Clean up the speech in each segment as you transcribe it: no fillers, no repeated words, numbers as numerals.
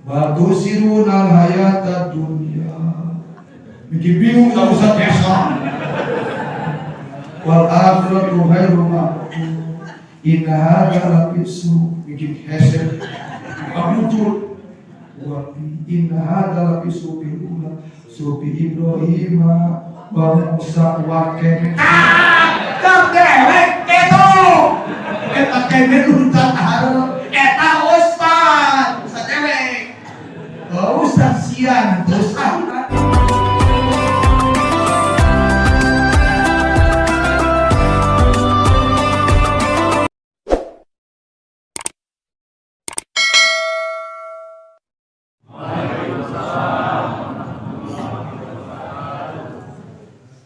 Bal tusirunal hayata dunya. Bikin bingung tak usah desa. Wal akhiratu khairu ma inna hadza lafisu bikin hesed muncul wa inna hadza lafisu bil ula sufi Ibrahim wa Musa wa Kemet. Ah, dewek ketu. Eta Kemet untat hareup eta ustad, ustad dewek. Oh, ustad sian, ustad.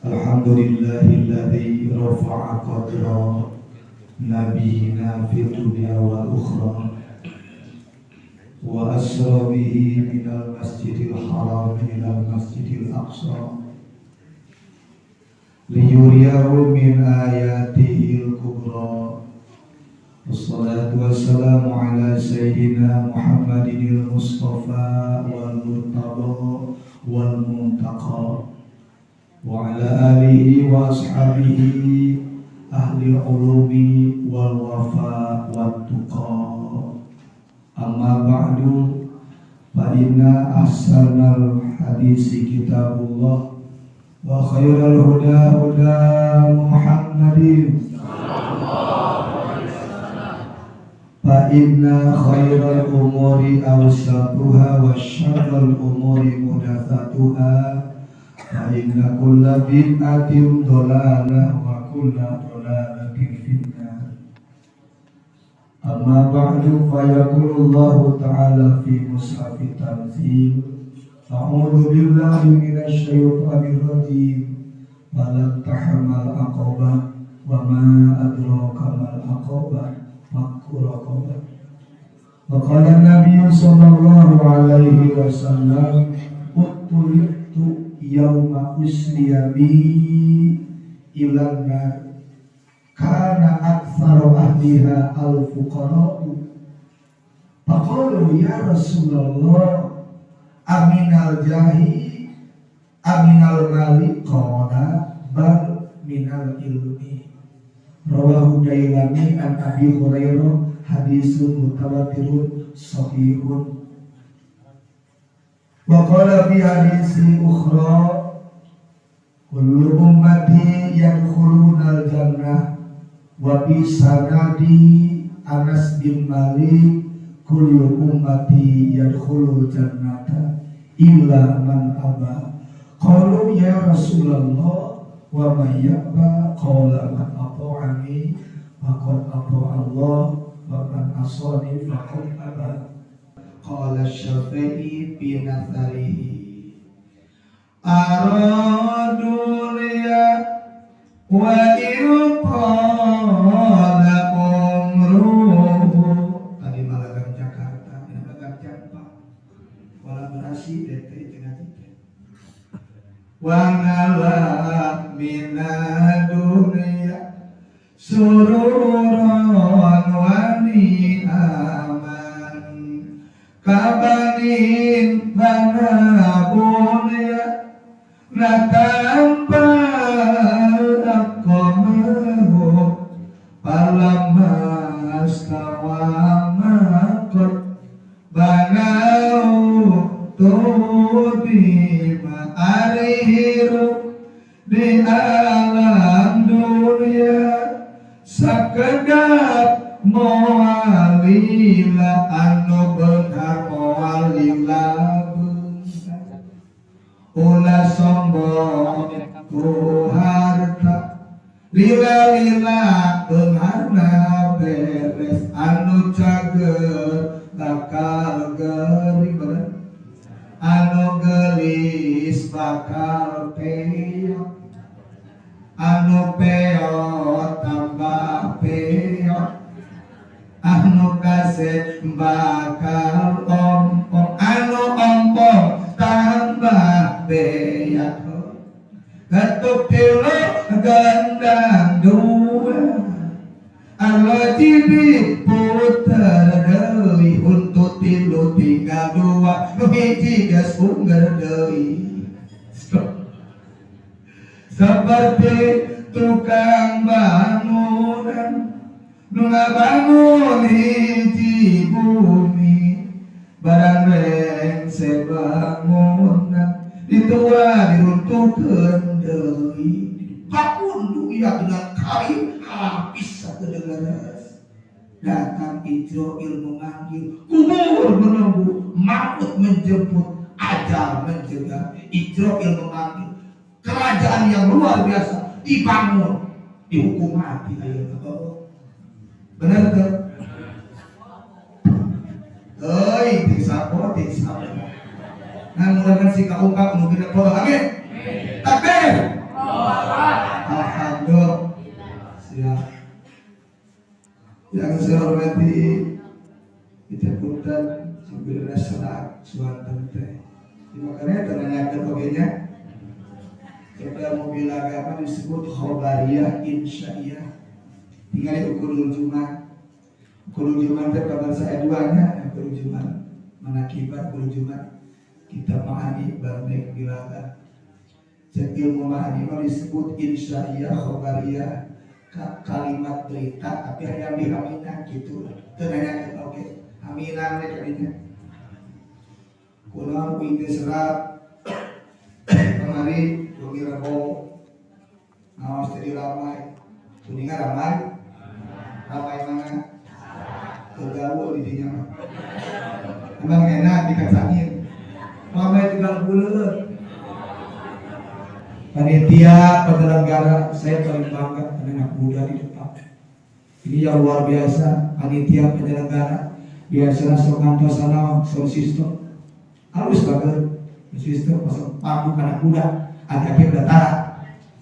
Alhamdulillahilladzi rafa'a qadra nabiyina fid dunya wal ukhra wa asra bihi minal masjidil haram ilal masjidil aqsa liyuriyahu min ayatihil kubra. Wassalatu wassalamu ala sayyidina Muhammadinil Mustafa wal Murtada wal Muntaqa wa ala alihi wa ashabihi ahli ulumi wal wafa wat tuqa. Amma ba'du, fa inna ahsanal hadisi kitabullah wa khairal huda huda Muhammadin fa inna khairal umuri awsatuha wa syarral umuri muhdatsatuha fa inna kulla bid'atin dhalalah wa kulla dhalalatin finnar. Amma ba'du, fa yaqulullahu ta'ala fi mushafi tanzil, a'udzu billahi minasy syaithanir rajim, wa tahmal aqabah wa ma adraka mal aqabah fakku raqabah. Wa qala an-nabiy sallallahu alaihi wasallam, uttulitu yauma usriya bi ilan nar kana aktsaru ahliha al-fuqara'u. Faqalu ya Rasulullah, aminal jahi aminal mali? Qala bal minal ilmi. Rawahu Dailami an Abi Hurairah, hadisun mutawatirun sahihun. Wa qala fi hadisi ukhra, kullu ummati yadkhulunal jannah. Wa bi sanadi Anas bin Malik, kullu ummati yadkhulul jannata illa man aba. Qalu ya Rasulullah wa man ya'ba? Qala man ata'ani faqad ata'a Allah wa man asani faqad aba. Qala Syafi'i bi natharihi, aradu liya wa ilqala umruhu. Tadi Malagang Jakarta, ini Malagang Jampa, kolaborasi DT dengan kita. Wa ngala minadunya sururan wa ni'aman kabanin banabunya natampa aqamahu falamma astawa maqad banau tudima arihiru di alam dunia sakedap moalila anu beunghar moalila beunghar ulah sombong ku harta lila-lila beungharna beres anu cager bakal gering bener anu gelis bakal peot anu peot tambah peot anu kasep bakal ompong anu ompong tambah beak ketuk tilu gendang dua alo jibi puter deui untut Satu tilu tinggal dua, nu hiji geus ungger deui. Seperti tukang bangunan nu ngabangun hiji bumi, barang rengse bangunan ditua diruntuhkeun deui. Kapundung ia dengan kayu habis sakedeungeun. Datang Izrail memanggil, kubur menunggu, maut menjemput, ajal mencegah. Izrail memanggil, kerajaan yang luar biasa dibangun, dihukum mati ayeuna. Oh. Bener tuh? Euy, ting sapo, ting sapo. Nah, mudah-mudahan si kaungkap nu genep. Amin. Takbir. Alhamdulillah. Siap. Yang saya hormati kita punten sebenarnya serak suanten teh. Makanya tanyakan oge nya. Kita mobil agama disebut khobariyah insya'iyah. Tinggal ukur Jumat. Ukur Jumat teh kabar saya duanya, ukur Jumat. Manakibat ukur Jumat. Kita ma'ani bareng bilaga. Cek ilmu ma'ani mah disebut insya'iyah khobariyah, kalimat berita tapi hanya dihaminan gitu. Teu nanyakeun oge. Haminan we kadinya. Kunaon ku geus serat kemari wengi Rebo ngaos jadi ramai. Kuninga ramai? Ramai mana? Kegaul di dinya mah. Emang enak dikacangin. Ramai juga buleut. Panitia penyelenggara, saya paling bangga dengan anak muda di depan. Ini yang luar biasa, panitia penyelenggara. Biasanya sok ngantos sana sound system. Halus banget. Sistem masuk panggung anak muda, ada udah tara.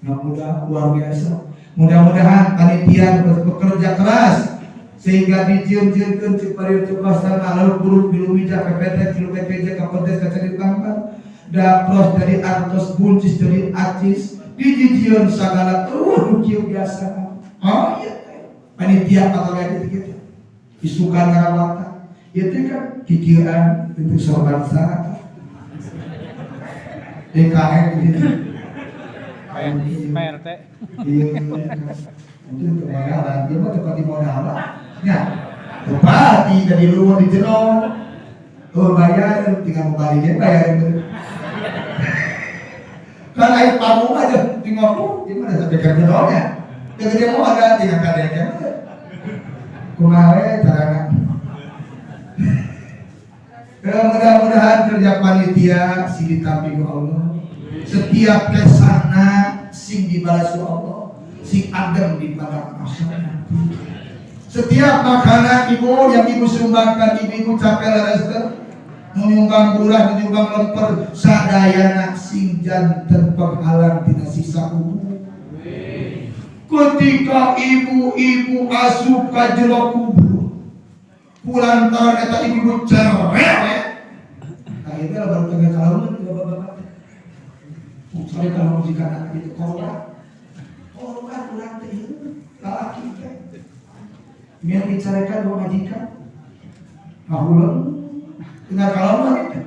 Anak muda luar biasa. Mudah-mudahan panitia bekerja keras sehingga dijieun-jieunkeun cek parieu cek pasar lalu guru milu mija PPT tilu PPJ kapotes kacari bangkan dapros dari artos buncis dari acis dijieun sagala nu kieu biasa. Oh iya, panitia atau kayak gitu gitu isukan ngarawatan itu kan kikieuan itu sorban sa DKM gitu. PRT. Iya, itu kemodalan dia mah tempat di modalan ya, tepat di dari luar di jero. Oh, bayar tinggal mau baliknya bayar itu kan air pamung aja tinggal tuh gimana sampai ke jeronya yang gede mau ada tinggal kadeknya kumaha we carana. Ya, mudah-mudahan kerja panitia sing ditampi ku Allah. Setiap kesana sing dibalas ku Allah, sing adem di padang mahsyar nanti. Setiap makanan ibu yang ibu sumbangkan, ibu-ibu capek leres teh, menyumbang gula, menyumbang lemper, sadayana sing janten penghalang tina siksa kubur. Ketika ibu-ibu asup ka jero kubur, kulantaran eta ibu-ibu cerewet. Nah, itu lah baru tengah kalaunan bapak-bapak teh. Cari kalau jika anak itu korban. Korban urang teh ieu, lalaki teh. Biar dicarekan dua majikan. Ngahuleung tinggal kalaunan itu.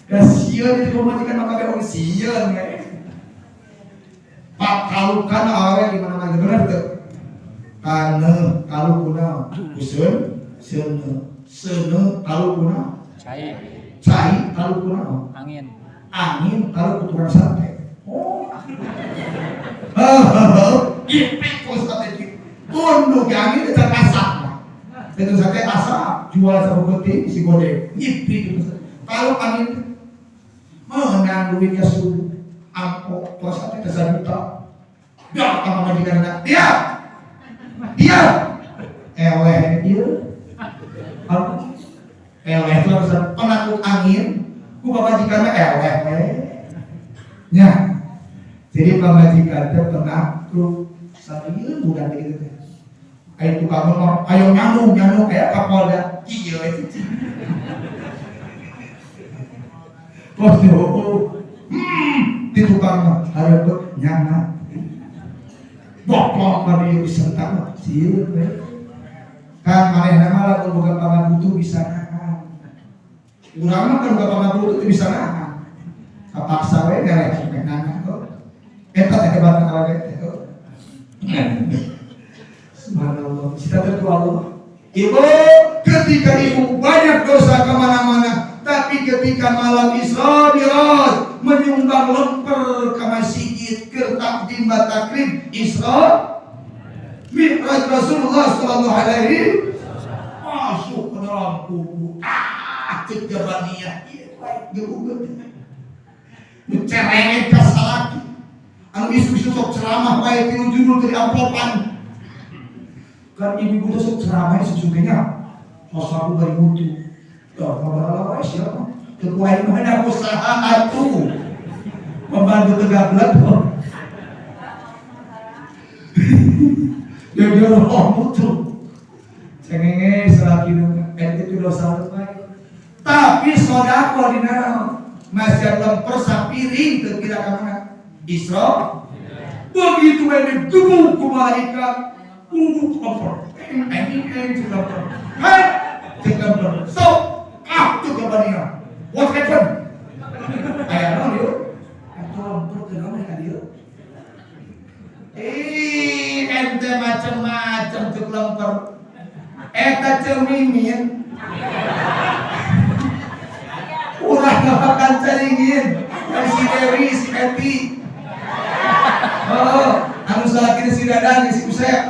Kasihan itu majikan maka be sieun we. Pak kalukan awewe di mana-mana bener teu? Kaneuh kalu kunaon? Kuseun, seuneu. Seuneu kalu kunaon? Cai. Cai kalu kunaon? Angin. Angin kalu ku tukang sate. Oh. Heuh, ipik ku sate kieu. Tunduk angin eta asap. Itu sate asap, jual sabeuketing si godek. Nyipik itu. Kalau angin menang duitnya subuh angkot tua sate teh sajuta. Datang majikan anak. Dia. Dia. Eleh ieu. Apa? Eleh itu harus penakut angin. Ku pamajikan mah eleh we. Nya. Jadi pamajikan teh penakluk sambil budak gitu teh. Ayo tukang mah ayo nyandung nyandung kayak Kapolda kieu we cicing. Oh, oh, di tukang mah hareupeut nyana. Boplok mah dieu disentak mah sieun we. Kan manehna mah lamun boga pangabutuh bisa nahan. Urang mah kan boga pangabutuh teu bisa nahan. Kapaksa we ngeleh meh nahan kok. Eta teh hebatna awewe teh. Subhanallah. Cita ku Allah. Ibu, ketika ibu banyak dosa kemana-mana, tapi ketika malam Isra Mi'raj menyumbang lemper ke masjid ke takdim takrim Isra Mi'raj Rasulullah Sallallahu Alaihi masuk ke dalam kubur, ah, cek jabaniyah ieu baik gebugeut cerewet ka salaki anu isu-isu sok ceramah wae, tilu judul teu amplopan. Kan ibu-ibu tuh sok ceramah sesungguhnya aku bari mutu ya kabar wae siapa teu ku aing mah hendak usaha atuh pembantu tegablet kok dia dia roh mutu cengenge salaki nu itu dosa bae, tapi sodako dina masih lemper sapiring teu kira ka mana Isra begitu ini gebuk ku malaikat unduk lemper eng eng eng cek lemper, hai cek lemper, stop ah cek lemper, what happened, aya naon ieu atuh lemper teu naon ka dieu, ih ente macem-macem cek lemper, eta cemimin urang makan caringin yang si Dewi si Eti, oh anu salaki si Dadan si Usep,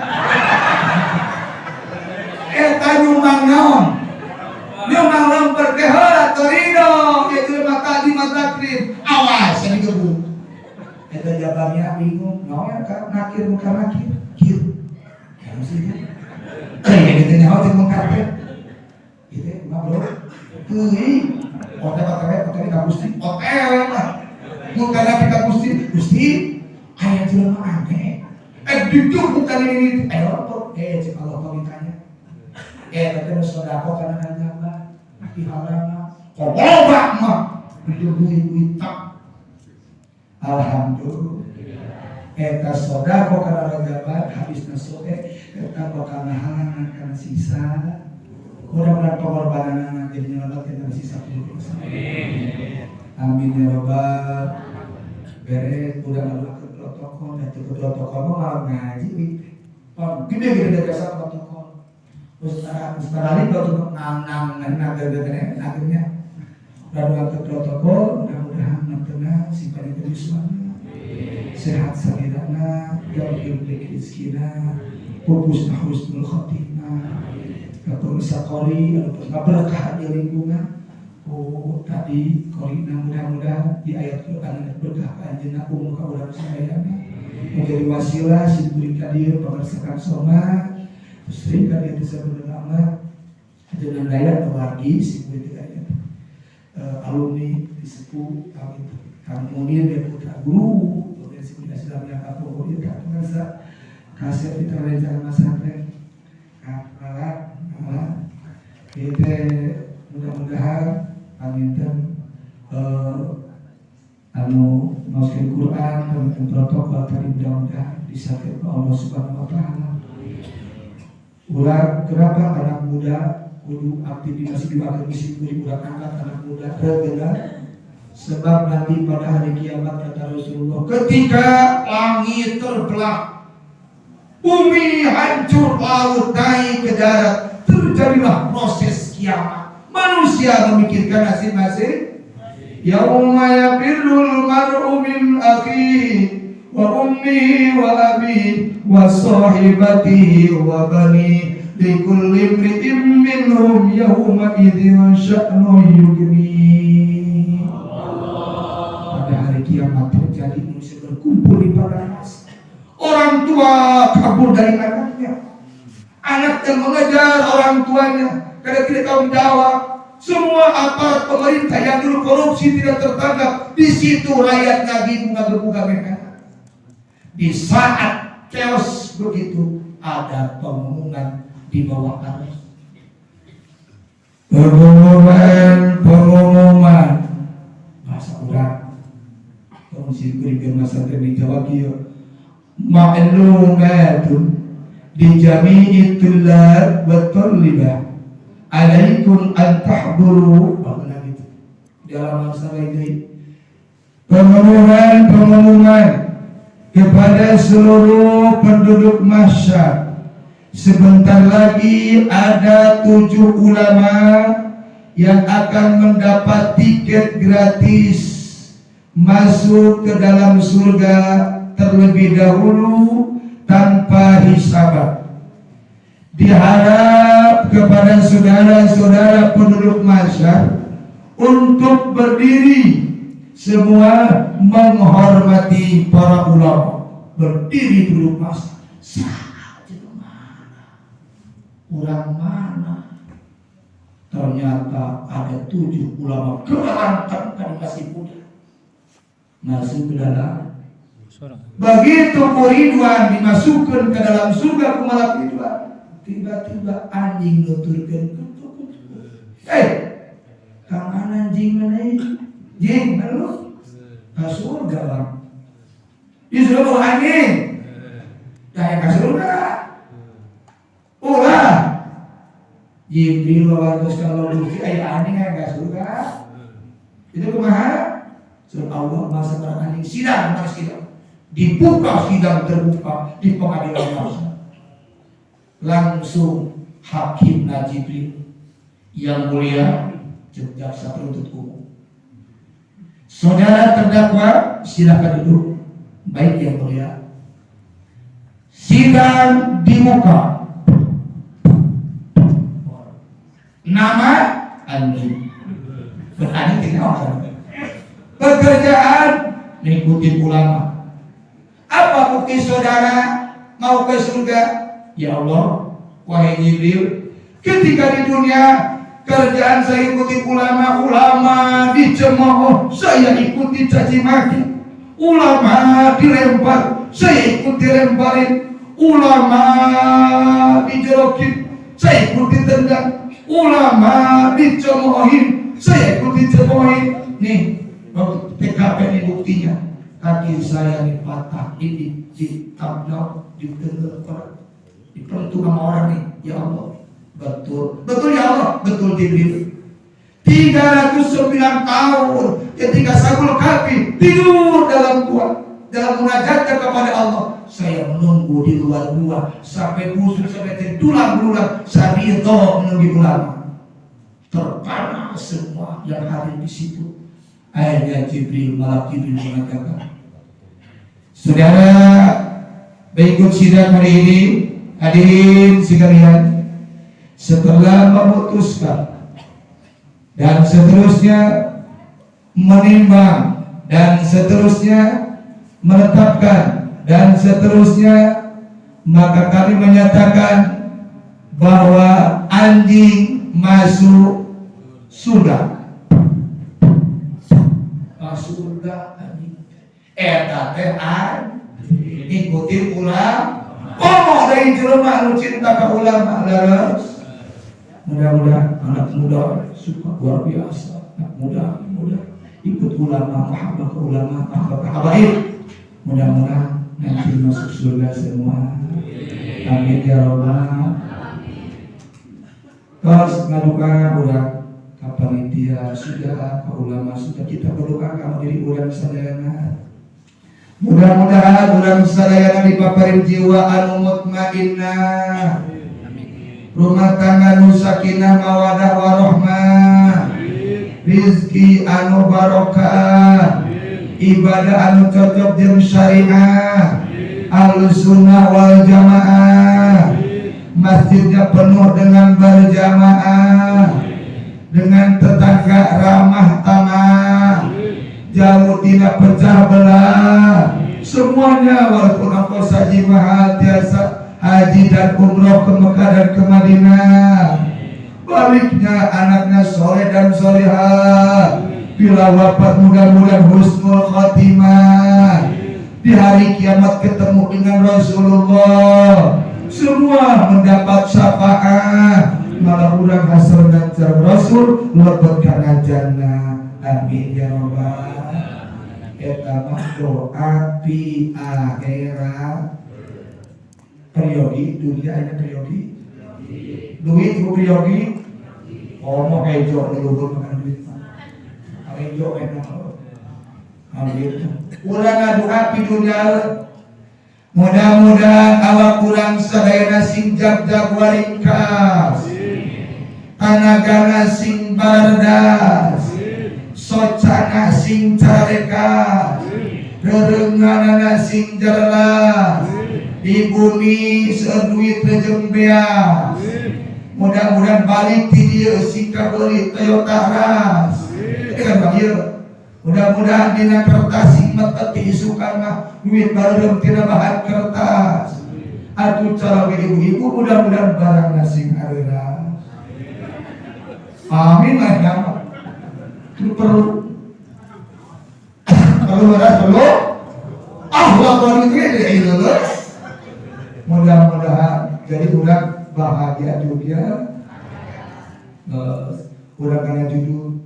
eta nyumbang naon, nyumbang lemper teh heula Torino ieu jelema tadi mata krim awas yang digebuk. Eta jabarnya bingung naon ya ka nakir muka nakir kieu kan sih eh gitu nyaho teh mungkar teh gitu mah bro teuing OTW OTW OTW ka Gusti OTW mah mungkar nakir ka Gusti. Gusti, aya jelema aneh eh dijuk bukan ini eh lemper eh cek Allah pamintanya eh tapi nu sedekah kana ngajaba dihalangna loba mah duit tak. Alhamdulillah eta sedekah kana rajaban habisna soe eta bakal ngahalangan kana sisa. Mudah-mudahan pengorbanan jadi nyelamatkan dari sisa kubur. Amin ya robbal beres udah ngelakuin protokol dan cukup protokol mah malah ngaji gede gede dari dasar protokol. Ustaz Ustaz Ali protokol nang nang nang nang nang udah melakukan protokol. Mudah-mudahan tengah sifatnya kejusuannya sehat salirana yang diberi rezekina pupus husnul khotimah pemirsa kori anu berkah di lingkungan. Oh tadi korina mudah-mudahan di ayat Quran berkah anjeunna umum ka urang sadayana menjadi wasilah si beri ka dieu pangersakan soma terus ka dieu teh sabenerna mah ajeunna daya wargi si beri ka alumni di sepuh kami Kang Munir dan putra guru kemudian si beri Islamnya kapok ieu ka pemirsa kasep di rencana masantren Kang Alat Alat ieu teh mudah-mudahan panginten anu maoskeun Quran dan protokol tadi mudah-mudahan disakit Allah Subhanahu wa taala. Ulah kenapa anak muda kudu aktif di masjid dipakai misi kudu urang angkat anak muda regeuna sebab nanti pada hari kiamat kata Rasulullah ketika langit terbelah, bumi hancur, laut naik ke darat, terjadilah proses kiamat, manusia memikirkan nasib-nasib. Yauma yafirrul mar'u min akhihi wa ummihi wa abihi wa sahibatihi wa bani likulli imri'in minhum yawma idzin sya'nun yughni. Pada hari kiamat terjadi manusia berkumpul di padang mahsyar. Orang tua kabur dari anaknya, anak yang mengejar orang tuanya karena tidak tahu jawab. Semua aparat pemerintah yang dulu korupsi tidak tertangkap. Di situ rakyat lagi bunga-bunga mereka. Di saat chaos begitu ada pengumuman di bawah arus. Pengumuman, pengumuman. Bahasa urang. Tong si berikan masa di Jawa kieu. Ma'lumatun. Li jami'i tullab wa talibah alaikum an tahduru. Bangunan itu dalam masa ini pengumuman-pengumuman kepada seluruh penduduk Mahsyar. Sebentar lagi ada 7 ulama yang akan mendapat tiket gratis masuk ke dalam surga terlebih dahulu tanpa hisaban. Diharap kepada saudara-saudara penduduk Mahsyar untuk berdiri semua menghormati para ulama. Berdiri penduduk Mahsyar. Mana? Orang mana? Ternyata ada 7 ulama kelantan kan masih muda masuk ke dalam. Begitu ku Ridwan dimasukkan ke dalam surga ku malak Ridwan, tiba-tiba anjing nuturkeun, "Eh, kang, anjing mana ini? Jing, mana lu? Ke surga, Bang." Disuruh bawa anjing. Dah yang ke surga. Ulah. Jibril wawantos kalau bukti aya anjing yang ke surga. Itu kumaha? Suruh Allah masa barang anjing sidang, mana sidang. Dibuka sidang terbuka di pengadilan masa. Langsung Hakim Jibril, "Yang mulia jaksa penuntut umum. Saudara terdakwa, silakan duduk." "Baik, yang mulia." Sidang dibuka. Nama anjing. Berani tidak orang. Pekerjaan mengikuti ulama. Apa bukti saudara mau ke surga? "Ya Allah, wahai Jibril, ketika di dunia kerjaan saya ikuti ulama, ulama dicemooh, saya ikuti caci maki. Ulama dilempar, saya ikut dilemparin. Ulama dijorokin, saya ikut ditendang. Ulama dicemoohin, saya ikut dicemoohin. Nih, waktu TKP ini buktinya. Kaki saya ini patah, ini ditabrak, ditendang orang, dipentuk sama orang nih. Ya Allah, betul, betul ya Allah, betul Jibril. 309 tahun ketika Ashabul Kahfi tidur dalam gua dalam munajatnya kepada Allah, saya menunggu di luar gua sampai busuk, sampai tulang belulang. Saya ridho menunggu ulama. Terpana semua yang hadir di situ. Akhirnya Jibril, malak Jibril mengatakan, "Saudara berikut sidang hari ini, hadirin sekalian, setelah memutuskan dan seterusnya menimbang dan seterusnya menetapkan dan seterusnya, maka kami menyatakan bahwa anjing masuk surga." Masuk surga anjing. Eta teh ikuti ulama. Oh, dari jelema nu cinta ka ulama leres. Mudah-mudahan anak muda suka luar biasa. Anak muda, muda ikut ulama, mahabbah ke ulama, mahabbah ke habaib. Mudah-mudahan nanti masuk surga semua. Amin ya robbal. Terus ngaduka urang ka panitia sudah, ka ulama sudah, kita berdoa ka diri urang sadayana. Mudah-mudahan urang sadayana dipaparin jiwa anu mutmainnah. Rumah tangga nu sakinah mawadah warohmah. Rizki anu barokah. Ibadah anu cocok jeung syariah. Ahlus sunnah wal jamaah. Masjidnya penuh dengan berjamaah. Dengan tetangga ramah tamah. Jauh tidak pecah belah. Semuanya walaupun ongkos haji mahal tiasa haji dan umroh ke Mekah dan ke Madinah. Baliknya anaknya soleh dan solehah. Bila wafat mudah-mudahan husnul khatimah. Di hari kiamat ketemu dengan Rasulullah. Semua mendapat syafaat. Malah urang hasil dan Rasul lebet kana jannah. Amin ya robbal. Eta mah doa pi akhirat. Peryogi dunia ini peryogi. Duit ku peryogi. Ngomong hejo leluhur makan duit mah. Hejo enak. Ambil. Urang ngadoa di dunia, mudah-mudahan awak urang sadayana sing jag-jag waringkas. Tanagana sing bardas. Socana sing carekas. Rerenganana sing jelas. Di bumi seueur duit rejeng beas. Mudah-mudahan balik ti dieu sing kabeuli Toyota Rush. Itu kan bang ieu. Mudah-mudahan dina kertas sing metet diisukan mah duit bareureum tina bahan kertas. Atuh cara ibu-ibu mudah-mudahan barang sing areuras. Amin lah ya. Itu perlu perlu beras perlu ah lapor itu ya lulus. Mudah-mudahan jadi urang bahagia juga. Urang kana judul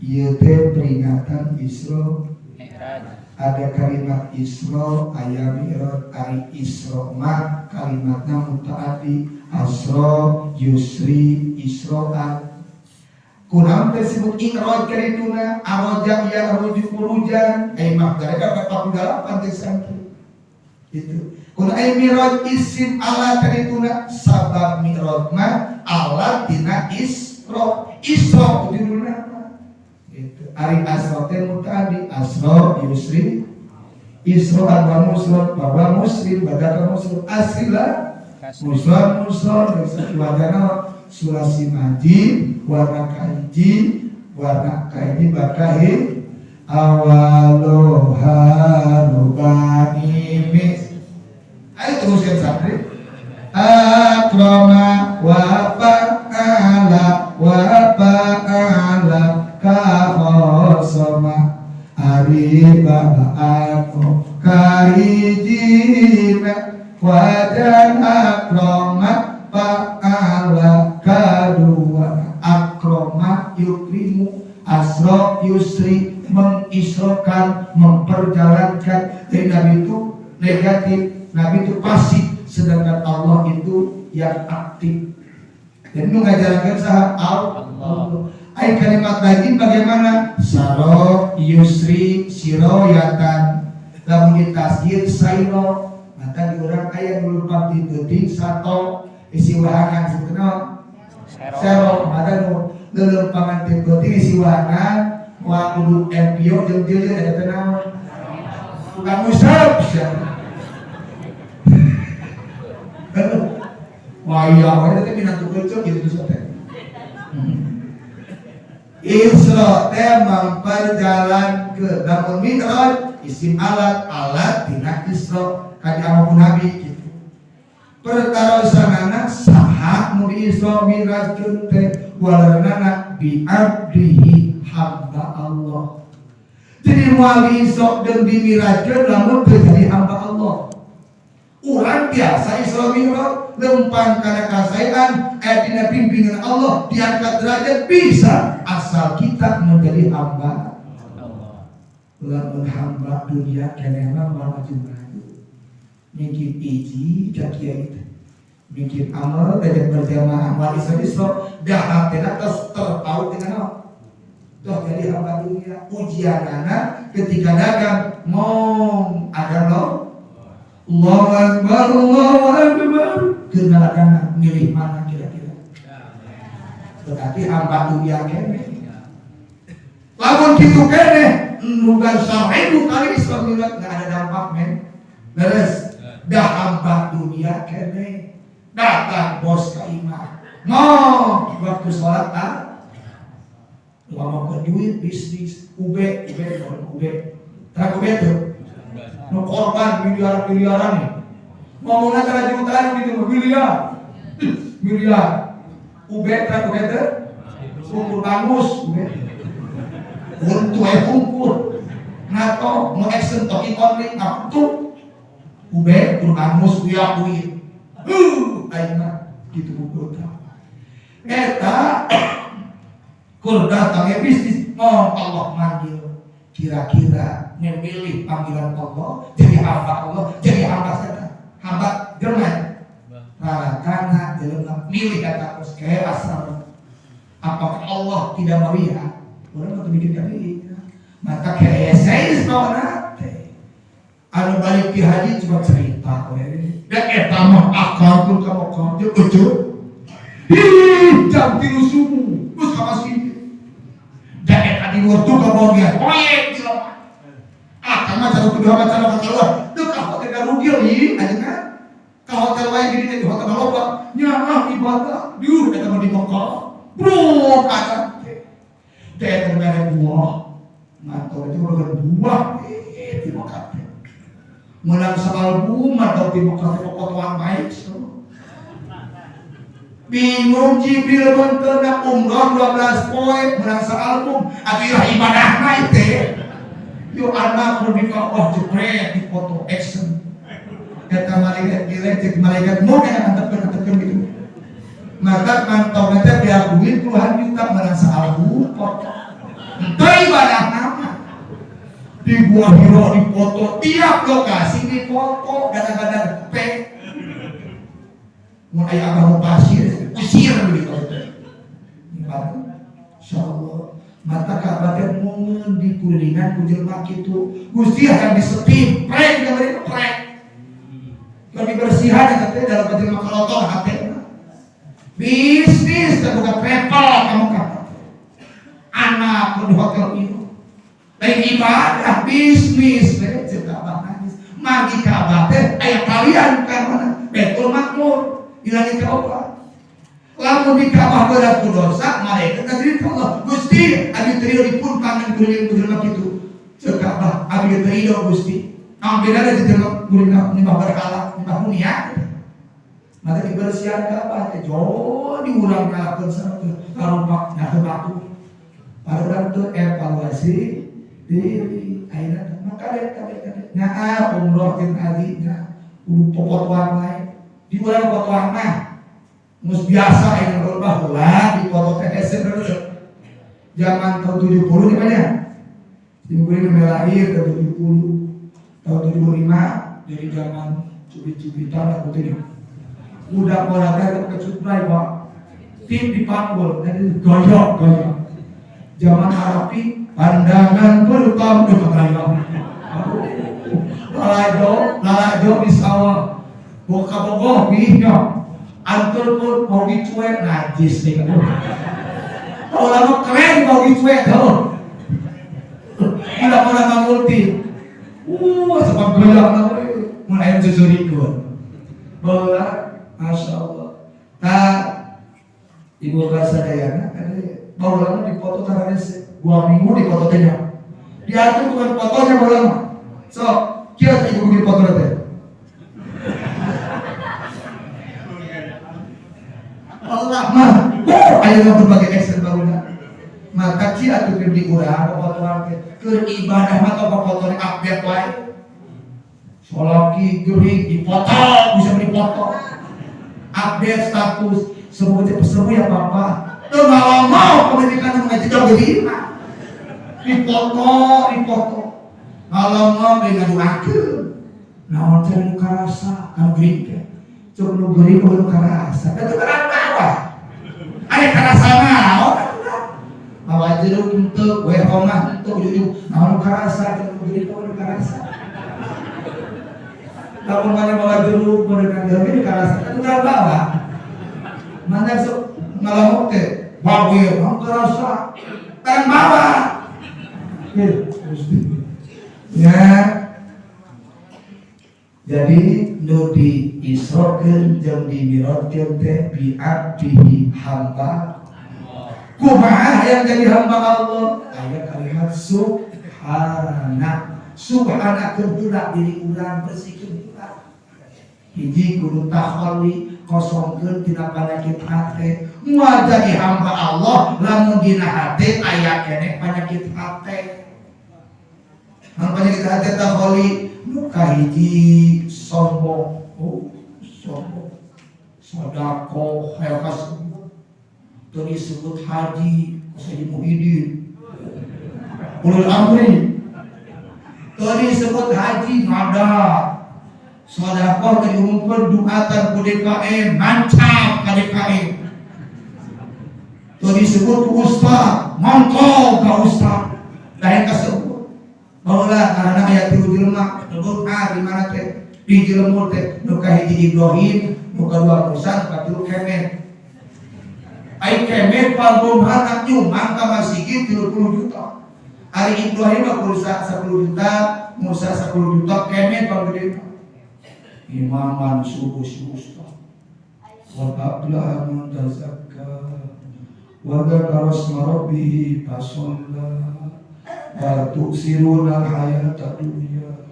ieu teh peringatan Isra. Mi'raj. Ada kalimat Isra aya Mi'raj. Ari Isra mah kalimatna mutaaddi, asra yusri isra'an. Kunaon teh disebut Mi'raj karituna? Araja ya rujuk urujan ai mah mereka 48 teh santri itu. Kunaon ai Mi'raj isim alat karituna? Sabab Mi'raj mah alat tina Isra. Isra judulna mah itu. Ari asra teh mutaaddi, asra yusri isra'an wa musron bahwa muslim badaka muslim asrila musron musron wajana sulasi majid warna kahiji warna kahiji bakahi awaloha rubani. Ayo teruskan santri. Akrama wa fa'ala wa fa'ala kahosoma ari ba'ako kahijina wajan akrama fa'ala kadua. Akrama yukrimu, asro yusri, mengisrokan, memperjalankan. Jadi Nabi itu negatif, Nabi itu pasif, sedangkan Allah itu yang aktif. Dan itu ngajarkan saha? Allah. Ay kalimat lagi bagaimana? Saro yusri siroyatan, lamun ditasgir sairo. Maka di urang aya dulu pati peuting sato isi wahangan sebetulnya sero. Maka nu leuleumpangan ti peuting isi wahangan moal kudu MPO jeung jeung eta teh naon? Tukang usap sia. Wah iya, wah itu minantu kecil gitu teh. Isra teh memperjalan ke, namun Mi'raj isim alat, alat tina Isra kadi ku Nabi gitu. Pertarosanana saha nu di Isra Mi'rajkeun teh? Walarnana bi abdihi, hamba Allah. Jadi moal di Isra dan di Mi'rajkeun lamun teu jadi hamba Allah. Urang biasa Isra Mi'raj lempang kana kasaean aya dina bimbingan Allah, diangkat derajat bisa asal kita menjadi hamba Allah. Lamun hamba dunia keneh mah moal maju-maju. Mikir iji ka kiai teh. Mikir amal diajak berjamaah moal Isra Isra dah hatena tos terpaut dengan apa? Toh jadi hamba dunia. Ujianana ketika dagang ngong ada lo Allahu Akbar, Allahu Akbar. Kenal milih mana kira-kira? Berarti hamba dunia kene. Lamun kitu kene, nugan 1000 kali Isra Mi'raj nggak ada dampak men. Beres. Dah hamba dunia kene. Datang bos ka imah. Ngong waktu sholat ah. Ngomong ke duit bisnis UB UB UB. Terang UB tuh. Nu korban miliar-miliaran nih. Ngomongnya cara jutaan gitu, miliar. Miliar. UB terang UB tuh. Ukur bangus UB. Untuk ukur. Ngato mau action toki only tuh. UB ukur bangus uya duit. Aing mah gitu buku eta. Kur datangnya bisnis, mau Allah manggil. Kira-kira memilih panggilan Allah, jadi hamba Allah, jadi hamba setan, hamba Jelema rarakana jelema milih kata kos kayak asal. Apakah Allah tidak melihat? Urang mah mikir ka dieu. Maka hese bawana teh. Anu balik ti haji cuma cerita we. Da eta mah akal pun ka Mekah jeung ujug. Ih, jam 3 subuh geus ka masjid. Da eta di luar tuh ka bagian poek jelema. Ah, mah cara kudu mah cara keluar. Teu ka hotel garugil ieu ajengan. Ka hotel wae di di hotel loba. Nyaah ibadah. Dieu eta mah di Mekah. Bro, kata teh. Teh eta mere buah. Mantau itu udah buah di Mekah teh. Menang salbum atau di Mekah teh popotoan baik so. Bingung Jibril mentena umroh 12 poe menang salbum atuh ibadahna teh. Yo anak pun di Ka'bah jepret di foto action. Kata malaikat gile cek malaikat mau kayak antepkeun gitu. Maka mantau nanti diakuin puluhan juta menang salbum foto. Itu ibadah nama. Di Gua Hiro dipoto, tiap lokasi dipoto, kadang-kadang P. Mun aya abah pasir, usir begitu. Insyaallah mata Ka'bah teh mun dikulilingan ku jelema kitu. Gusti akan disetip, prek gambar prek. Kalau dibersihan eta teh dalam jelema kalotong hate. Bisnis teh bukan travel kamu ka. Anak di hotel itu. Lain ibadah bisnis teh ceuk Abah nangis. Magi Ka'bah teh aya kalian ka mana? Baitul Makmur. Ilangi ka Allah. Lamun di Ka'bah berat ku dosa, malaikat ka Allah. Gusti, abdi teu ridho dipun pangan kuring ku jelema kitu. Ceuk Ka'bah, abdi teu ridho Gusti. Naon bedana jeung jelema kuring nyembah berhala, nyembah dunia. Maka dibersihan Ka'bah teh jauh diurang ngalakeun sana karumpak nyaho batu. Para urang teu evaluasi diri ayeuna maka kade kade kade nyaah umroh jeung haji nya kudu popotoan wae. Di urang popotoan mah geus biasa ayeuna baheula dipoto teh hese bener. Zaman tahun 70 di mana? Sim kuring lahir tahun 70, tahun 75 jadi zaman cubit-cubitan aku teh. Udah olahraga ke cutbray pak, tim dipanggul jadi goyok goyok. Zaman Arabi pandangan pertama itu gaya. Lalajo lalajo di sawah, boka bogoh bihnya. Antur pun mau dicuek najis nih kan. Kalau lama keren mau dicuek tuh. Udah pernah mangulti. Sebab goyok mulai susurikeun. Bola, masya Allah. Nah, ibu bahasa Dayana, ada bawa dipoto tangannya 2 minggu dipoto tehnya. Diatur bukan fotonya bawa lama. So, kira ibu bikin foto teh. Allah mah, oh, ayo berbagai action barunya. Maka cia atuh keur diurang popotoan teh. Keur ibadah mah tong popotone update wae. Solaki geuring dipoto, bisa dipoto. Update status, semoga cepat sembuh ya papa. Teu mau pemajikan nu ngajedog jadi dipoto, dipoto. Ngalongong deui ngaduakeun. Naon teh nu karasa anu geuring teh. Cuk nu geuring nu karasa. Da teu terang bawah. Aya karasa naon atuh. Mawa jeruk henteu, we homah henteu ujug-ujug naon nu karasa cuk nu geuring nu karasa. Lamun mana mawa jeruk beunang jeruk nu karasa atuh terang bawah. Mana sok ngalongok teh, bawe naon karasa. Terang bawah. Ya. Jadi nu di Isrokeun jeung di Mi'rajkeun teh bi abdihi hamba. Kumaha yang jadi hamba Allah? Aya kalimat subhana. Subhana heula diri urang bersihkeun heula. Hiji kudu takhalli kosongkeun tina panyakit hate. Moal jadi hamba Allah lamun dina hate aya keneh panyakit hate. Anu penyakit hate takhalli nu kahiji sombong. Oh, sombong. Sedekah hayang kasebut. Teu disebut haji, Haji Muhyiddin. Ulul amri. Teu disebut haji ngadat. Sodakoh tadi diumumkan duatan ku DKM, mancap ka DKM. Tuh disebut ku ustad, mongko ka ustad. Lain kasebut. Baheula karena aya tilu jelema, nu di mana teh? Di Cilemur teh, nu kahiji Ibrahim, nu kadua Musa, nu katilu Kemet. Ai Kemet panggombana nyumbang ka masjid 30 juta. Ari Ibrahim mah pulsa 10 juta, Musa 10 juta, Kemet panggede. Imaman subuh si ustad. Wa aflaha man tazakka wa dzakara asma rabbih fasalla wa tu'siruna al-hayata dunya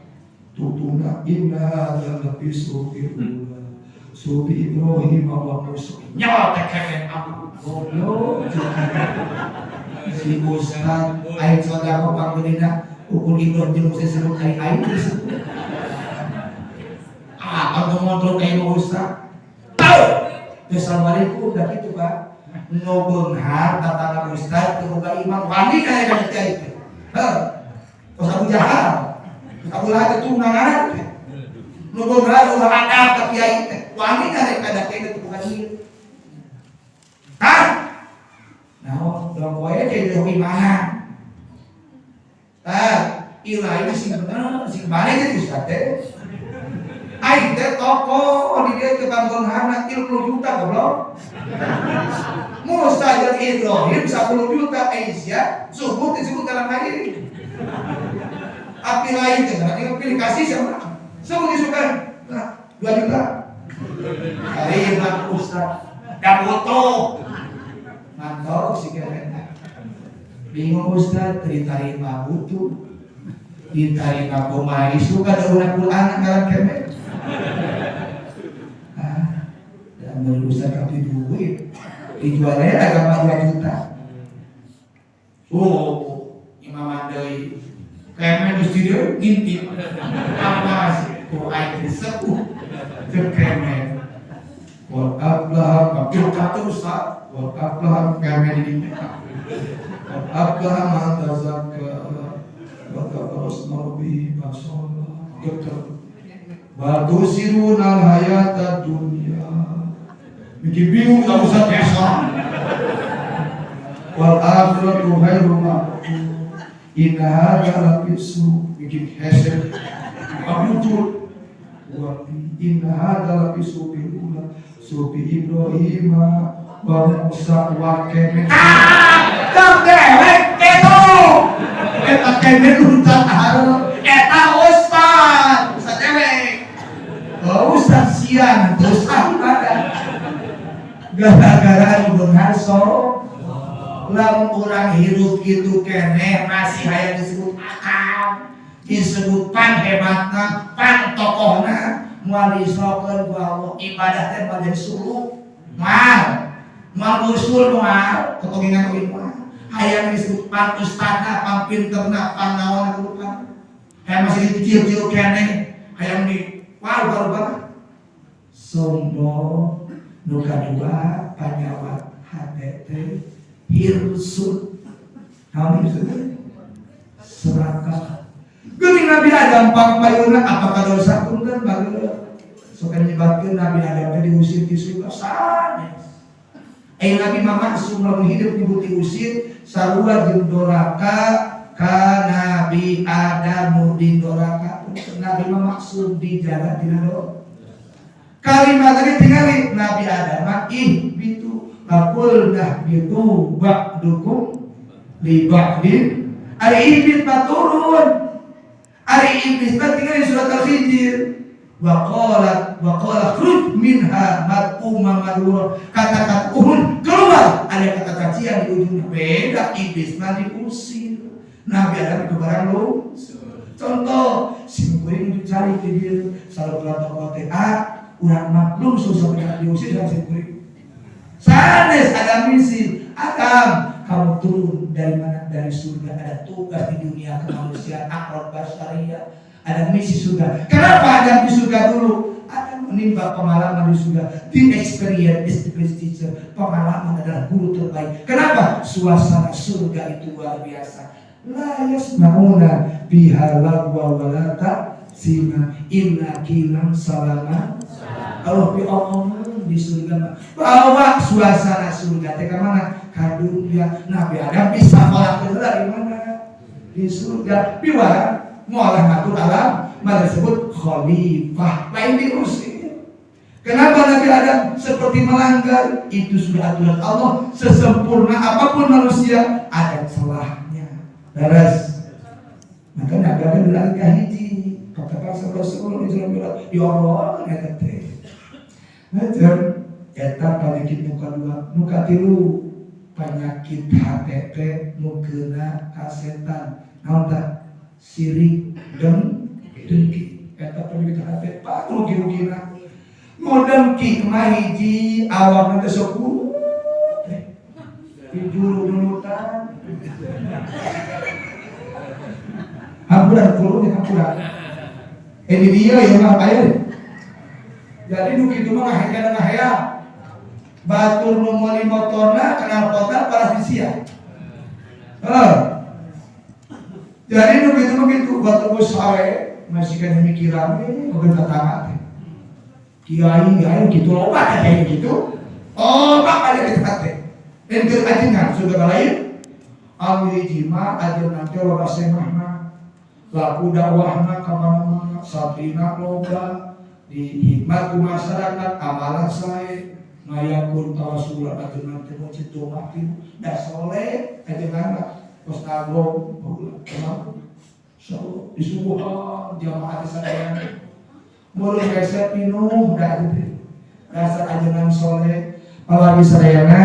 tutuna inna hadza lafi suhufil ula suhufi Ibrahim wa Musa. Nyawa teh Kemet aku goblok si ustad aing sedekah panggedena ukur Ibrahim jeung Musa sebut aing aing disebut. Ah, aku ngontrol ka imah ustad. Tahu. Assalamualaikum, dah kitu, Pak. Nu beunghar tatangga ustad teu boga imam wani kaya ka kiai teh. Heuh. Kos Abu Jahal. Kos Abu Lahab itu undangan teh. Nu beunghar ulah adab ka kiai teh. Wani kaya ka kiai teh bukan ieu. Hah? Nah, dong wae jadi imana. Tah, ilah ini sing bener, sing balik jadi ustad teh. Aing teh toko di dia ke panggonghana 30 juta goblok. Musa jeung Ibrahim 10 juta Aisyah subuh disebut dalam air. Api lain teh nanti pilih kasih sama. Subuh disukan. Nah, 2 juta. Terima ustaz. Dan butuh. Mantap si keren. Bingung ustaz, diterima butuh. Diterima kumaha suka dauna Quran ngaran kemet. Ah, dan berusaha tapi duit dijualnya agama 2 juta. Oh, imaman deui. Kemet geus di dieu ngintip. Apa sih? Ku aing disepuh. Ceuk kemet. Qad aflaha juta tuh ustaz. Qad aflaha kemet di dinya. Qad aflaha man tazakka wa dzakara asma rabbih fasalla. Geter. Bal tu'tsiruna al-hayata dunya. Bikin bingung tak usah biasa. Wal akhiratu khairum wa inna hadza lafi suhuf. Bikin hese. Muncul. Wa inna hadza lafi suhufil ula suhufi Ibrahim wa Musa wa Kemet. Ah, dewek ketu. Eta Kemet untat hareup. Eta ustad, ustad dewek. Oh, ustad siang, ustad ibadah. Gara-gara nu beunghar so lamun urang hirup kitu keneh masih hayang disebut akam, disebut pan hebatna, pan tokohna, moal disokeun ku Allah. Ibadah teh moal jadi suluk. Moal. Moal usul moal, kotogingan oge moal. Hayang disebut pan ustadna, pan pinterna, pan naonna kudu pan. Hayang masih dicil-cil keneh, hayang di wah baru banget. Sombong. Nu kadua panyawat hate teh hirsun. Naon hirsun teh? Serakah. Geuning Nabi Adam pangpayuna apakah dosa punten bageula. Sok nyebatkeun Nabi Adam teh diusir ti surga sanes. Ai Nabi mah maksum lamun hidup nyebut diusir sarua jeung doraka ka Nabi Adam nu didoraka. Nabi mah maksum dijaga tina doa. Kalimat tadi tinggali Nabi Adam mah ihbitu faqulna ihbitu ba'dukum li ba'din. Ari iblis mah turun. Ari iblis mah tinggali surat Al-Hijr. Wa qala wa qala khruj minha mad'uman madhura. Kata-kata uhun keluar, ada kata cacian di ujungnya. Beda iblis mah diusir. Nabi Adam itu barang lu. Contoh, sim kuring dicari di dia selalu keluar teh urang maklum susah banyak diusir sama sim kuring. Sanes ada misi. Adam, kamu turun dari mana? Dari surga. Ada tugas di dunia kemanusiaan, akhlak basyariah. Ada misi surga. Kenapa Adam di surga dulu? Adam menimba pengalaman di surga. The experience is the best teacher. Pengalaman adalah guru terbaik. Kenapa? Suasana surga itu luar biasa. La yasma'una biha lagwa wala ta'sima. Sima illa qilan salama. Allah pi omongan di surga mah. Bawa suasana surga teh ka mana? Ka dunia. Nabi Adam bisa ngolah heula di mana? Di surga. Piwarang ngolah ngatur alam, maka disebut khalifah. Lain diusir. Kenapa Nabi Adam seperti melanggar? Itu sudah aturan Allah. Sesempurna apapun manusia, ada celahnya. Beres. Maka Nabi Adam bilang kahiji. Kata Rasul ya Allah, eta teh. Ngajar eta penyakit nu kadua, nu katilu penyakit HTT nu keuna ka setan. Naon tah? Sirik dengki. Eta penyakit HT pak rugi-rugina. Nu dengki mah hiji awakna teh sok teh. Di juru dulutan. Hampura kuluna hampura. Ini dia yang mah aya. Jadi nu kitu mah ngahekana ngahea. Batur nu meuli motorna kenal kota para sia. Heeh. Jadi nu kitu mah kitu batur geus sae masih kana mikiran we oge tetangga teh. Kiai kiai kitu loba teh kitu. Oh, bak ada kita teh. Dan keur ajengan surga lain. Anu hiji mah ajengan teh loba semahna. Laku dakwahna ka mana-mana, satrina loba, di hikmat ku masyarakat, amalan sae, ngayakun tawasulan ajengan teh mun citu mah da soleh ajengan mah kos nagong baheula kumaha. So disuguhan jamaah sadayana. Mulut resep pinuh da teh. Dasar ajengan soleh, palagi sadayana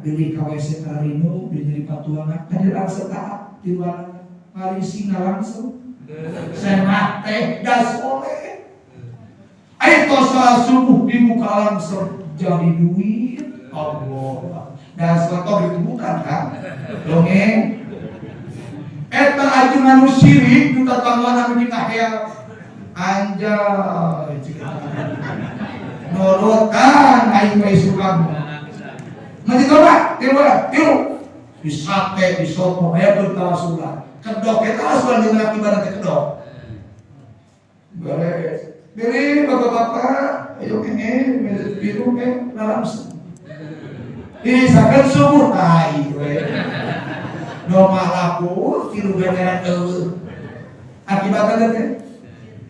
beli ka WC karinu beli jadi patuana tadi langsung taat tiluan ngarisingna langsung. Semah teh da soleh. Ayo tos salat subuh dibuka langsung jadi duit. Allah. Dasar tong ditemukan kan? Dongeng. Eta ajengan nu sirik nu tatangguhan anu ngahea. Anjay nurutan aing we suka. Masih coba, tilu tilu. Di sate, di soto, aya bertawasulan. Kedok eta tawasulan jeung ibarat teh kedok. Beres. Beli bapak-bapak, ayo kene, biru ke langsung. Ini sakan subuh tai we. Doma laku tilu ganjaran eueuh. Akibatnya teh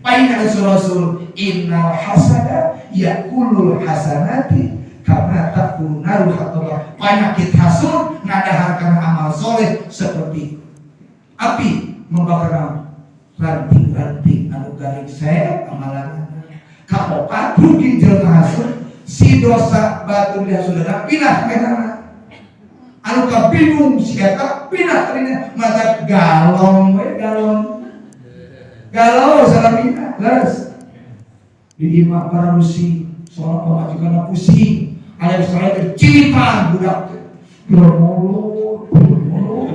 paling ada Rasul innal hasada yakulul hasanati kama ta'kulun narul hatabah. Penyakit hasud ngadahar kana amal soleh seperti api membakar ranting-ranting anu garing saya amalan kaopat rugi jelema hasud si dosa batur dihasudana pindah kenana anu kabingung si eta pindah tadinya mata galong we galong galau salamina leres di imah para rusi soal pamajikan pusing ada saya tercilipan budak teh mulut mulut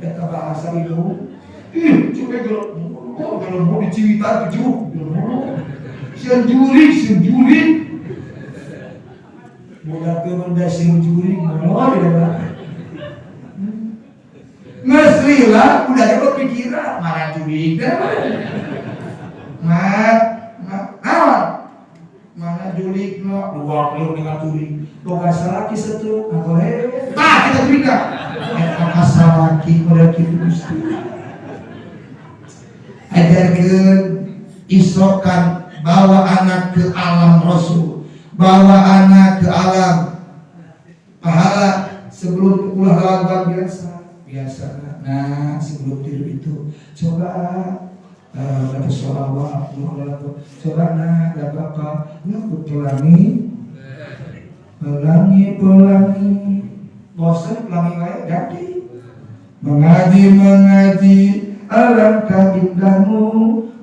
eta bahasa itu ih coba gelap mulut gelap mulut diciwitan tujuh gelap mulut sieun jurig sieun jurig budak teh benda sieun jurig mulut di dalam geus lila udah ada berpikiran mana jurig teh mat mat mana jurig no dua kilo dengan jurig boga salaki setruk boleh tah kita jurig eta kasalaki model kitu Gusti ajarkeun isrokan bawa anak ke alam Rasul, bawa anak ke alam pahala sebelum ulah lawan biasa biasa. Nah sebelum tidur itu coba baca sholawat, coba nah ada bapak lagu pelangi pelangi pelangi bosan pelangi wae ganti mengaji mengaji alangkah indahmu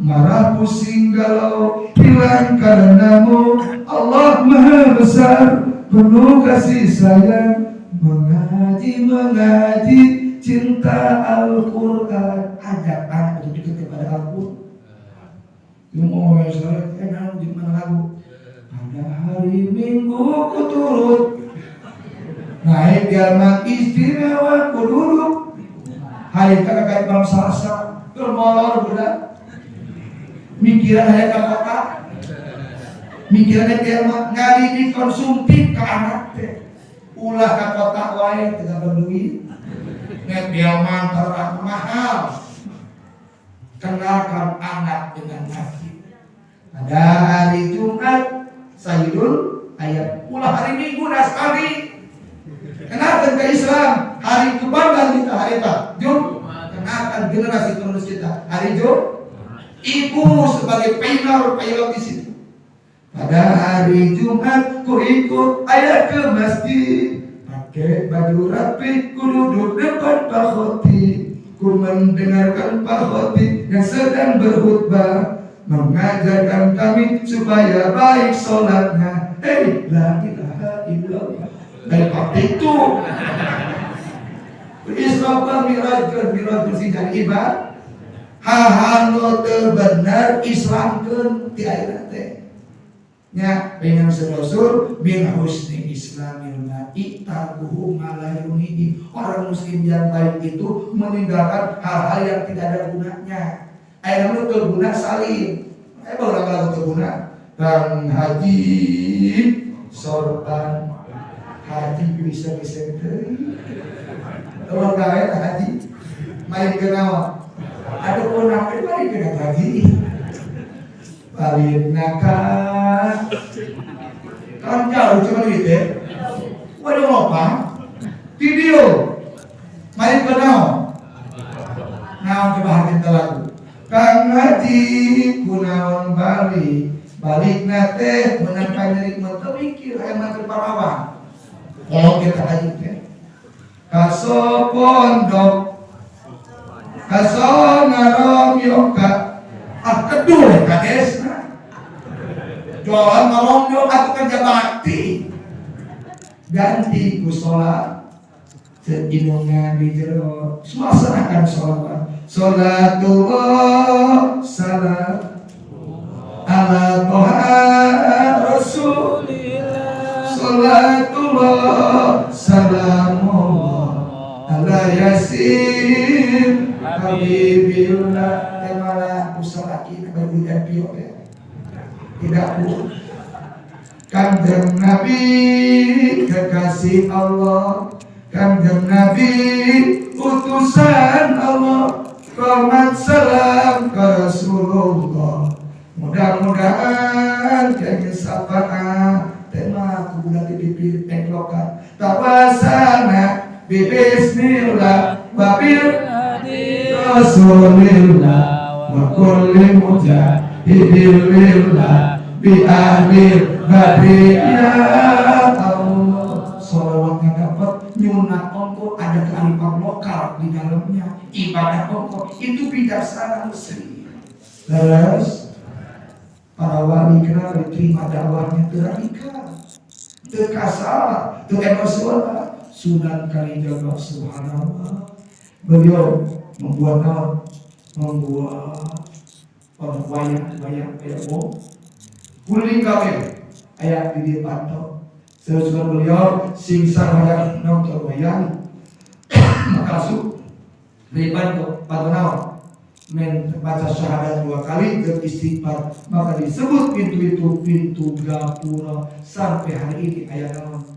marah pusing galau hilang karenamu Allah maha besar penuh kasih sayang mengaji mengaji cinta Al-Quran ajak anak untuk dekat kepada Al-Quran. Yang mau ngomong saya, nah, gimana lagu? Pada hari Minggu ku turut naik delman istimewa ku duduk hari kakak malam Selasa bermolor budak Mikiran aya ka kota, mikiran teh mah ngadidik konsumtif ke anak teh. Ulah ka kota wae teu berduit. Net delman terlalu mahal. Kenalkan anak dengan masjid. Pada hari Jumat Sayyidul ayat ulah hari Minggu naskari. Kenalkan ke Islam, hari kebanggaan kita hari apa? Jumat. Kenalkan generasi penerus kita hari Jumat. Ibu sebagai pilot pilot di situ. Pada hari Jumat ku ikut ayah ke masjid, pakai baju rapi, ku duduk depan Pak Khotib, ku mendengarkan Pak Khotib yang sedang berkhutbah, mengajarkan kami supaya baik sholatnya. Hei, la ilaha illallah. Dari waktu itu Isra wal Mi'raj, Mi'raj sing jadi ibadah. Hal-hal nu teu bener Islamkeun ti ayeuna teh. Nya pengen Rasul min husni islamil mar'i tarkuhu ma la yunihi. Orang muslim yang baik itu meninggalkan hal-hal yang tidak ada gunanya. Aya nu teu guna salim. Aya baheula lagu teu guna. Kang Haji sorban haji bisa bisa teuing. Eueuh gawe tah haji. Main ke naon? Aduh punah we balik ke haji. Balik naka kan jauh cuma duit ya. Waduh apa? Video main ke naon? Naon coba hati lagu. Kang Haji kunaon balik balik nate menang panyerik mun teu mikir aya mah parawan. Kalau kita haji teh kaso pondok kaso ngaromyok ka ah kedul kadesna jualan ngaromyok atuh kerja bakti ganti ku sholat seindungan di jero suasanakan sholawat sholatullah salam ala toha rasul sholatullah salamullah ala yasin habibillah. Teh malah usaha bagi MPO ya tidak pun Kanjeng Nabi kekasih Allah, Kanjeng Nabi utusan Allah, Rahmat salam ke Rasulullah. Mudah-mudahan kaya syafaat tema kuburan di bibir penglokan tawasana bibismillah wabil Rasulillah wa kulli mujahidin lillah bi ahli badri ya Allah. Sholawatnya dapat nyunat ongko ada kearifan lokal di dalamnya ibadah ongko itu bijaksana muslim. Terus para wali kenapa diterima dakwahnya? Teu radikal, teu kasar, teu emosional. Sunan Kalijaga subhanallah, beliau membuat naon, membuat orang wayang wayang wayang wong kuling kabeh aya di dieu pantau. Sesudah beliau singsa wayang nonton wayang maka asup di panto panto naon men baca syahadat dua kali dan istighfar, maka disebut pintu itu pintu gapura. Sampai hari ini aya naon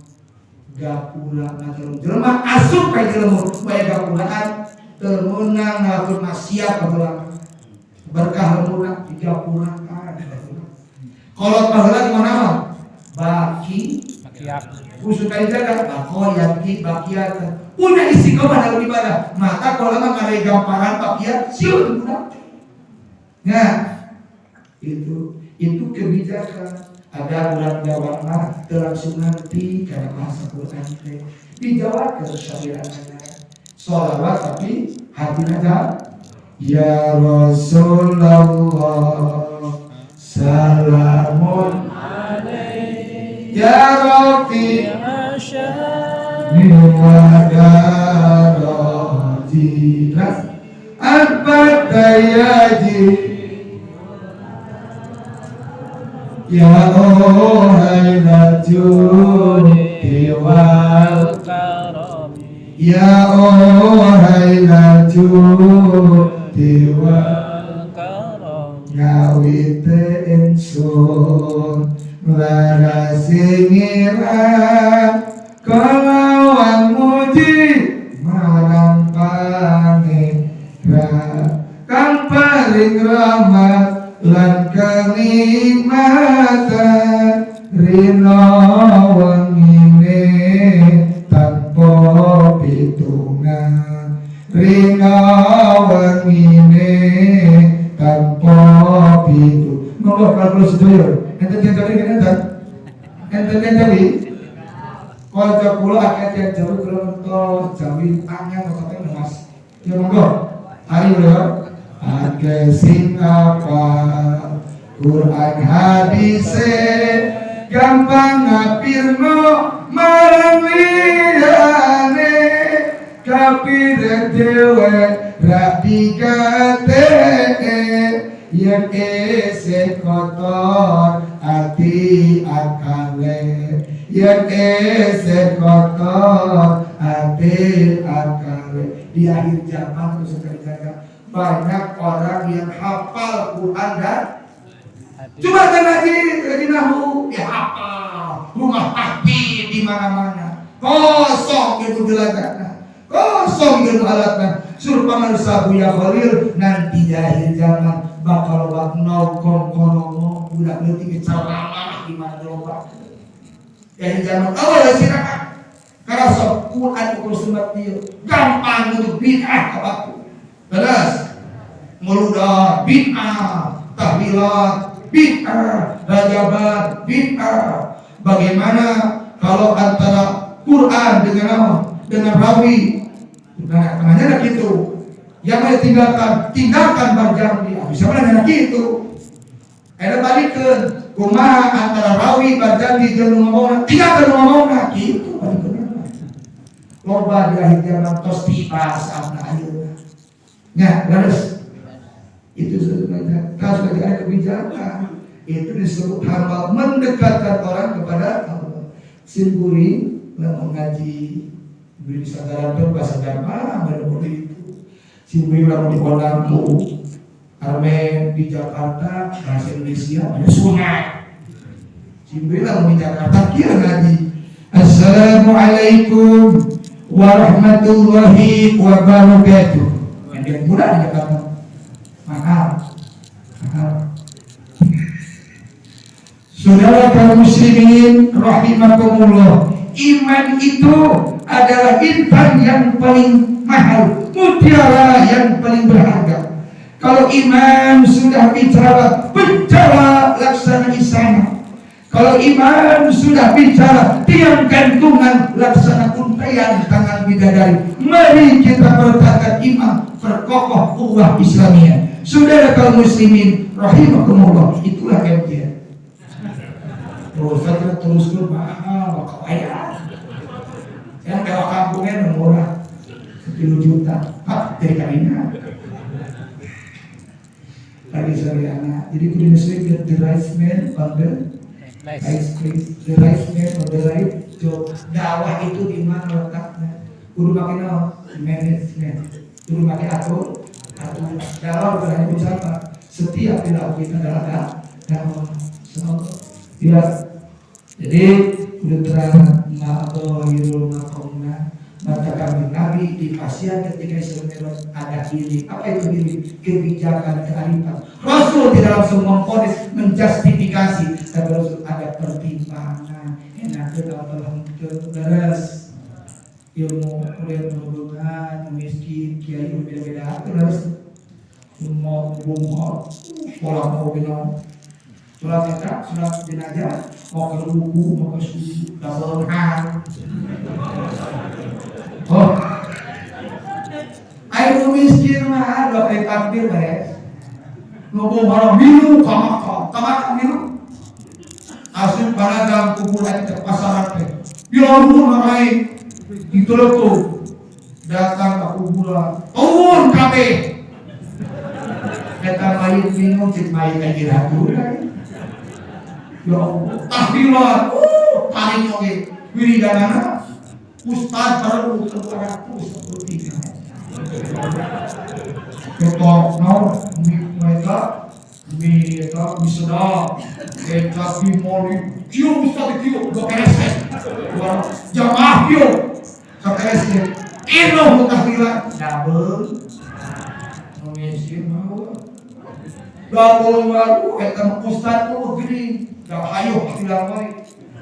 gapura ngatur jelema asup ka jelema bae gapuraan teu meunang ngatur maksiat baheula berkah lemuna di gapura. Kalau baheula gimana mah baki Bakiak. Khusus kali jaga bako yaki bakiat punya istiqomah dalam ibadah maka kalau mah ada gamparan bakiat siun budak ya itu kebijakan. Ada orang Jawa mah langsung ngerti karena bahasa Quran teh dijawab ke syariatnya sholawat tapi hati aja ya Rasulullah salamun ya Rabbi min wadaraji apa tayaji ya ohai judi wal ya ohai judi wal. Ngawite ingsun nglarasi ngira kelawan muji marang Pangeran kang paring rahmat lan kenikmatan rina wengine tanpa pitungan, rina wengine tanpa pitu. Monggo kalau sedaya enten tiyang Jawi, enten enten tiyang Jawi. Kanca kula akeh tiyang Jawi, kula ngentos Jawi angel macape, Mas. Ya monggo, ayo ya. Akeh sing apal Quran hadise, gampang ngapirno marang liyane, kapire dhewe ra digateke yen isih kotor ati akale, yen isih kotor ati akale. Di akhir zaman itu sudah dijaga, banyak orang yang hafal Quran dan cuma ngaji ngaji nahu ya hafal, rumah tahfidz di mana-mana kosong itu gelagana, kosong itu alatnya. Suruh pamansa Buya Khalil, nanti di akhir zaman bakal loba nongkrong konomo budak leutik ceramah di mana loba. Di akhir zaman awal ya silakan karena sok Quran ukur sunat dia gampang untuk bid'ah ke beres meludah bid'ah, tahlilan bid'ah, rajaban bid'ah. Bagaimana kalau antara Quran dengan apa? Dengan rawi. Nah, tengahnya ada gitu. Yang mau tinggalkan, tinggalkan Barzanji. Bisa mana gitu. Ada balikan. Kumaha antara rawi Barzanji jeung nu ngomongna, tinggalkan nu ngomongna gitu balikeun. Loba di akhir zaman tos tiba saatna ayeuna. Ya, leres. Itu sebenarnya kalau sudah ada kebijakan itu disebut hamba mendekatkan orang kepada Allah. Simkuring lamun ngaji beri kesadaran bahasa dharma baru itu. Simkuring lamun diundang ku Armen di Jakarta bahasa Indonesia ada sungai. Simkuring lamun di Jakarta kira ngaji. Assalamualaikum warahmatullahi wabarakatuh. Yang muda di Jakarta mahal mahal. Saudara kaum muslimin rahimakumullah, iman itu adalah intan yang paling mahal, mutiara yang paling berharga. Kalau iman sudah bicara, bicara laksana istana. Kalau iman sudah bicara, tiang gantungan laksana untaian tangan bidadari. Mari kita pertahankan iman, perkokoh ukhuwah Islamiyah. Saudara kaum muslimin rahimakumullah, itulah MJ. Oh, saya terus ke mahal, bakal ayah. Yang kalau kampungnya murah, 10 juta. Hah, dari kalinya. Lagi Sariana. Jadi kudu disebut the right man on the right place, the right man on the right job. Dakwah itu di mana letaknya? Kudu pakai naon? Manajemen. Kudu pakai atur, atur. Dakwah bukan hanya ucapan. Setiap perilaku kita adalah dakwah. So, ya. Jadi kudu terang ma'dhahirul maqamna. Maka kami Nabi di pasien ketika Isra Mi'raj ada healing. Apa itu healing? Kebijakan, kearifan. Rasul tidak langsung memvonis, menjustifikasi, tapi Rasul ada pertimbangan. Enak atau beres ilmu kuliah penurunan miskin kiai beda-beda terus mau bunga pola mau bino sholat eta sholat jenazah mau ke ruku mau ke sujud double hand. Oh, ayo miskin mah dua kali takbir beres. Nu barang milu ka makam, ka makam milu. Asup kana dalam kuburan ke pasaran teh. Bila naik itu tuh datang ke kuburan, turun kabeh. Eta mayit bingung cek mayit kayak kira. Ya Allah, tahlilan, paling oge wiridanana Ustaz baru 243. Ketok no mereka Mie eta mie sedap. Kecap moli. Kieu ustaz kieu, gak keresek. Jamaah kieu. Sakeresek. Ino tahlilan. Double. Nu miskin mah. Double baru eta mah ustaz mah gini. Da hayo tahlilan wae.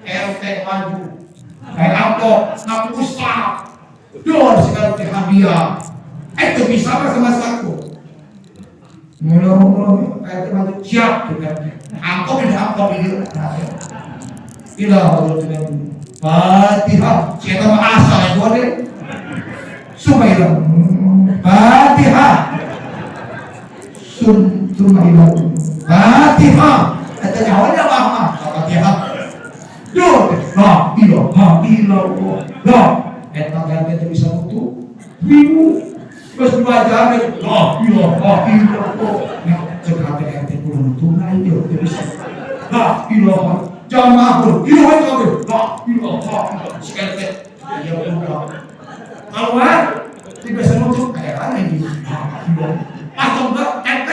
RT maju. Kayak amplop, ngaku ustaz. Dor segala teh hadiah. Itu bisa mah sama aku. Mulai RT maju siap tuh RT. Amplop ini amplop ini. Ila hadratin Fatihah. Siapa mah asal yang boleh. Sumaila. Fatihah. Sun Sumaila. Fatihah. Eta nyawa mah Fatihah. Duh, la ilaha illallah. La eta ganti teh bisa mutu. Ribu. Terus 2 jam la ilaha illallah. Nah, cek hati RT kudu nutu na ieu teu bisa. La ilaha jamaah pun ieu we kabeh. La ilaha si RT. Ya udah. Keluar tidak bisa nutup kayak aneh gitu. La ilaha. Atau enggak RT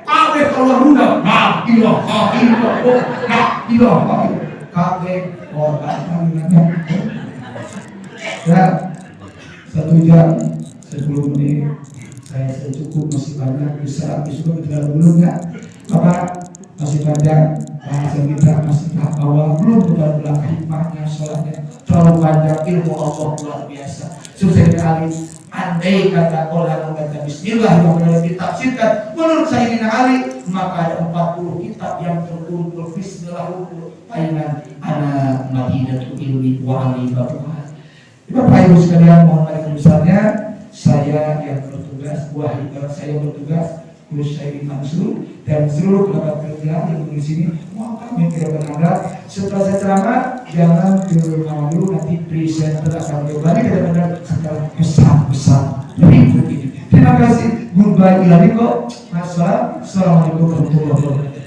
kabeh keluar udah. La ilaha illallah. La ilaha illallah. Kabeh korban. Ya, 1 jam 10 menit saya cukup, masih banyak bisa juga tidak belum ya Bapak, masih panjang bahasan kita, masih tahap awal, belum kepada belakang hikmahnya sholatnya terlalu panjang. Ilmu Allah luar biasa. Sayyidina Ali, andai kata orang membaca Bismillahirrahmanirrahim ditafsirkan menurut Sayyidina Ali, maka ada 40 kitab yang terkumpul Bismillah palingan ana madinatul ilmi wa ali babuha. Bapak Ibu sekalian, mohon mari besarnya saya yang bertugas, wahai saya bertugas Gus Sayyid Mansur dan seluruh kerabat kerja yang di sini, mohon kami tidak Anda. Setelah saya ceramah, jangan ke mana dulu, nanti presenter akan kembali ke Anda setelah pesan-pesan berikut ini. Terima kasih. Goodbye, ila. Assalamualaikum warahmatullahi wabarakatuh.